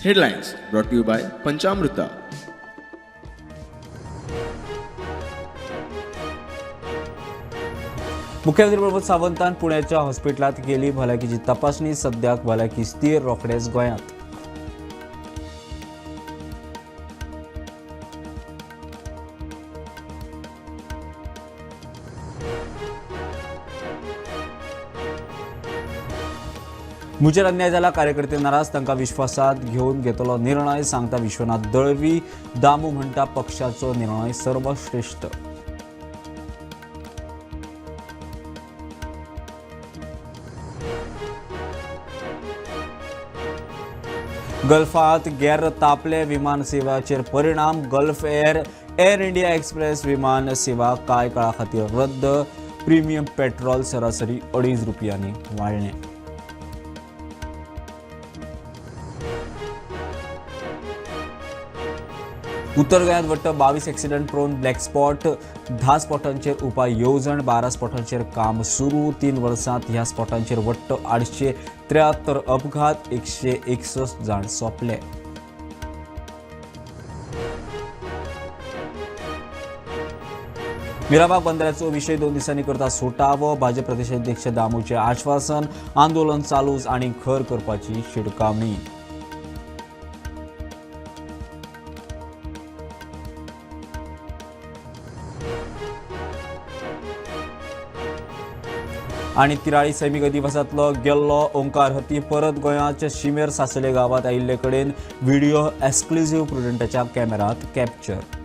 Headlines brought you by Panchamruta. मुख्यमंत्री प्रमोद सावंतान पुण्याच्या हॉस्पिटलांत केली भलायकीची तपासणी. सद्याक भलायकी स्थिर, रोखडेच गोंयांत. म्हजेर अन्याय जाला, कार्यकर्ते नाराज, तांकां विश्वासात घेवन घेतलो निर्णय, सांगता विश्वनाथ दळवी. दामू म्हणटा पक्षाचो निर्णय सर्वश्रेष्ठ. गल्फात गैर तापले विमान सेवाचेर परिणाम. Gulf Air, Air India Express विमान सेवा कांय काळा खातीर रद्द. प्रिमियम पेट्रोल सरासरी 2.5 रुपयांनी वाडलें. उत्तर गोंयांत वट्ट 22 एक्सिडंट प्रोन ब्लॅक स्पॉट. 10 स्पॉटांचेर उपाय येवजण, 12 स्पॉटांचेर काम सुरू. 3 वर्सांत ह्या स्पॉटांचेर वट्ट 873 अपघात, 161 जाण सोंपले. मिराबाग बंदराचो विशय 2 दिसांनी करता सुटावो. भाजप प्रदेशाध्यक्ष दामूचे आश्वासन. आंदोलन चालूच आनी खर करपाची शिटकावणी. आनी तिराळी सैमीक अधिवासांतलो गेल्लो ओंकार हती परत गोंयाच्या शिमेर सासले गांवांत आयिल्ले कडेन व्हिडिओ एक्सक्लुझिव्ह प्रुडंटाच्या कॅमेरात कॅप्चर.